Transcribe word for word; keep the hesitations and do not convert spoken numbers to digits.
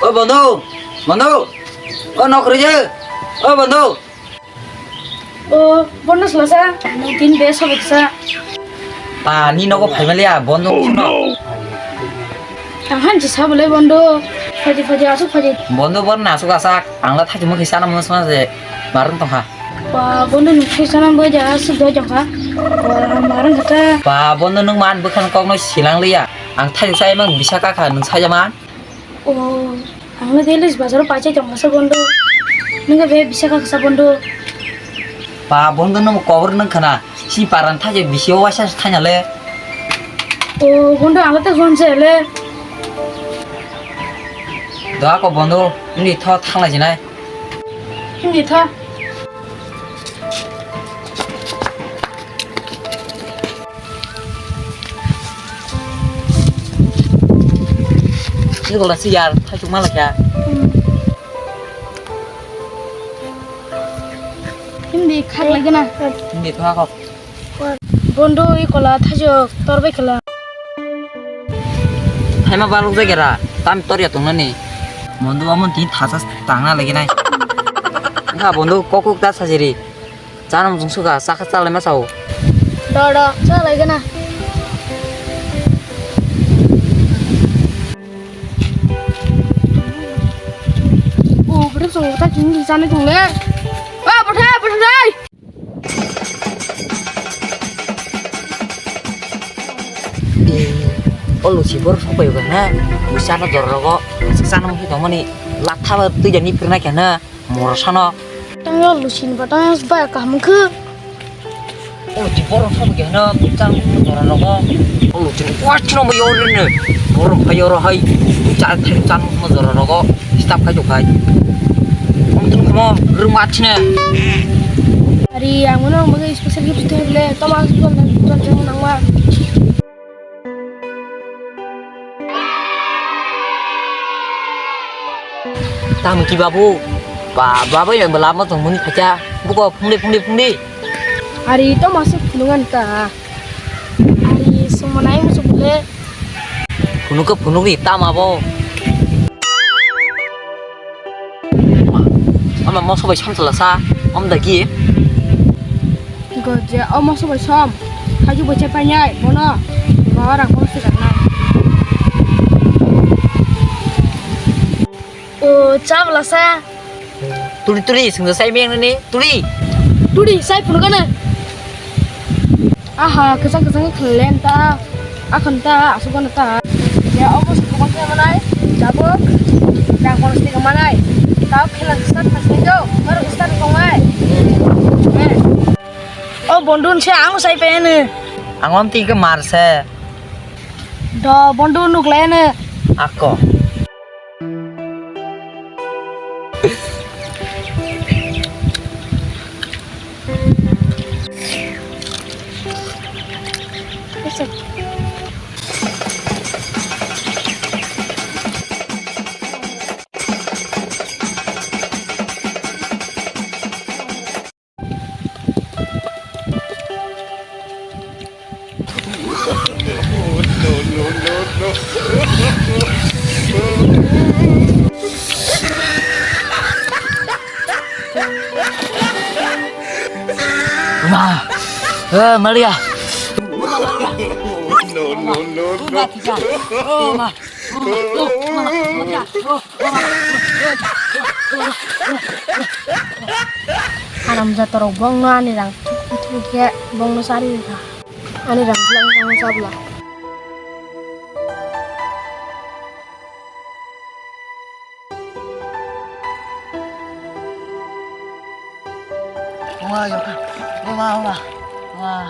O bondhu, bondhu, o nok rije, o bondhu. O bondhu selasa, nung tin be sobeksa. Ba, ni nogo phaimaliya, bondhu sino. Ang hanchi sabole bondhu, phaji phaji asuk phaji. Bondhu bor na asuk asak, ang la thajima kisa na mosma je, marung tongha. Ba, bondhu nung kisa na bo ja asuk do jongkha. Ba, marung kata. Ba, bondhu nung man bwkhan kokno silang liya, ang thajik sa emang bisa kakha nung sajaman. O, ang no daily bazar o paisai tong masa bondhu. Nung be bisa kakha sa bondhu. Ba bondhu no kobor nung khana. Si paran thaje bisi o waisa thaina le. O bondhu ang te hon se le. Doa ko bondhu, ni tho thanglai jinai. Ni tho. Ni gola si yar, thai chuk malak ya. Hindi khak lagi na. Hindi thua kok. Bondhu i kola thajok torbai khala. Thaima balok jagera, tam torya tongnani. Bondhu amon tin thasa tangna lagi nai. Nga bondhu kokuk ta sajiri. Chanam jungsuka, saka chalai ma sao. Do, do, chalai gana. O, bwrwi chwng ta chini chani thung le. O, bwthai, bwthai. O, luchi bor sopai ga na. Chana jora rogo. Chana mukhi tongmani. Latha ba twi jani pirna kya na. Moro sano. Tang yo lusin ba tang ba kaham khe. O lusin borok sano khe hino chang jora rogo. O lusin watch no yo rene. Borok phayo ro hai. Chang thai chang mo jora rogo. Stop khai jok khai. Om tum mo rum watch ne. Ari ang mono ang bagai special gift tu bile toma jol jol jol nangma. Tamo ki babu? Ba, babai yang belamo tong muni khacha. Buko phungdi, phungdi, phungdi. Ari to masuk phunungan ta. Ari sumanai musu bule. Phunuk ke phunuk ri tama bo. Ama moso bai samsala sa, om da ki? Go je, o moso bai som. Haju bai chai painai, bono. Go rang bono se rang nai. O, chabla sa. Turi, turi, sungja sai meng ni, turi. Turi, sai phunu gana. Aha, kwchang kwchang khe khlele ta, akhon ta, asuk gana ta. Ya, obo se kubang khe manai, jabuk, yang kono se manai. Tao khela start khasne jo, baru start kongai. Eh. O bondun se ang sai pe ne. Ang om ti ke mar se. Do bondun nuk le ne. Ako. Ma, eh, Maria. No, no, no, no. Oh, ma. Haram jatorok bongno ani rang thuk thuk khe bongno sari rikha. Ani rang bwlai bongno chabla. Wah, yokha. Wah, wah, wah.